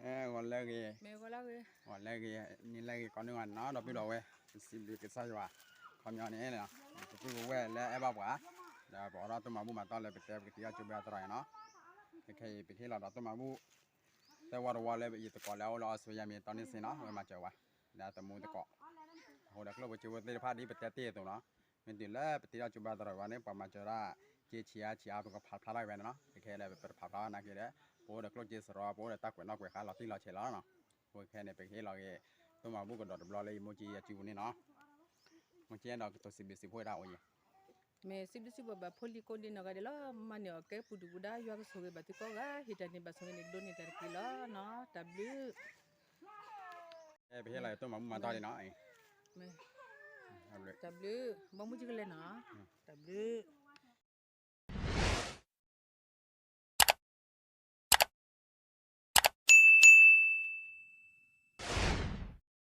အဲ ဂီၤလၢဂ့ၤ, ဂီၤလၢဂ့ၤ, နံၤလၢဂ့ၤ ကိးန့ၢ်ဂၤနီၤ ဒီပုၢ်ဒီဝဲၢ်, ပစံးဘျုးကစၢ်ယွၤ, ခီပညီန့ၣ်, ပပုၢ်ပဝဲၢ်လၢအဲၣ်ဘၣ်ပှၤ, ဒီးပအိးထီၣ်တၢ်မၤဘူၣ်မၤတီၢ်လၢပတဲပကသံၣ်ထီၣ်ကၠိဘါတရီအံၤနီၤ, ခဲအံၤ ပကဟ့ၣ်လီၤဒီးတၢ်မၤဘူၣ် သၢဝီတဝီလၢယသကိးလၢအအိၣ်လၢအီစထြ့လယါမ့ၢ်တီန့ၢ်စ့နီၤ အဝဲမၤစၢၤဝဲ, ဒီးတမူသကိး, အဃိဒီးကျိၣ်ဖိစ့ဖိသ့ၣ်တဖၣ်ဒ်ပတဲတ့ၢ်အသိးနီၤ, မ့ၢ်တုၤလၢပသံၣ်ထီၣ်ကၠိဘါတရီအံၤဝဲန့ၣ် ပှၤမၤစၢၤဒၣ် က့ဆံးအါဆံးအါ ပကဖးဖျါထီၣ်ဝဲန့ၣ်နီၤ, ခဲအံၤဒီးပတဖးဖျါထီၣ်နာ်က့ဒီး, ပအိၣ်ဒီးကျိၣ်စ့စရီ ပအိၣ်ဒီးတၢ်ကွဲးနီၣ်ကွဲးဃါလီၤတံၢ်လီၤဆဲးလီၤနီၤ, အဃိခဲအံၤန့ၣ် ပကဟ့ၣ်လီၤက့ၤ တၢ်မၤဘူၣ်ကဒီးတဘျီလၢယမိၢ်ကၠံယၤစုပူၤန့ၣ်နီၤ, မိၢ်ကၠံဒီးကတိၤစံးဘျုးစံးဖှိၣ်တၢ်အိၣ်ယဲ မ့ၢ်စံးဘျုးစံးဖှိၣ်ဘၣ်ဖိလံၤကိးဒံနီၢ်ဂၤဒဲးလီၤ, မၤန့ၢ်အီၤကဲပူၤဒုၣ်ပူၤဒါ ယွၤကဆိၣ်ဂ့ၤဘၣ်သုကိးဂၤ, ဟ့ၣ်တၢ်န့ၢ်ဘၣ်ဆိၣ်ဂ့ၤန့ၣ် ဒိးန့ၢ်တၢ်တက့ၢ်လီၤနီၤ, တၢ်ဘျုး, ပဟ့ၣ်လီၤတၢ်မၤဘူၣ်မၤတီၢ်လံနီၤ, တၢ်ဘျုး, ဘီမုၢ်ကၠံကလဲၤနီၤ, တၢ်ဘျုး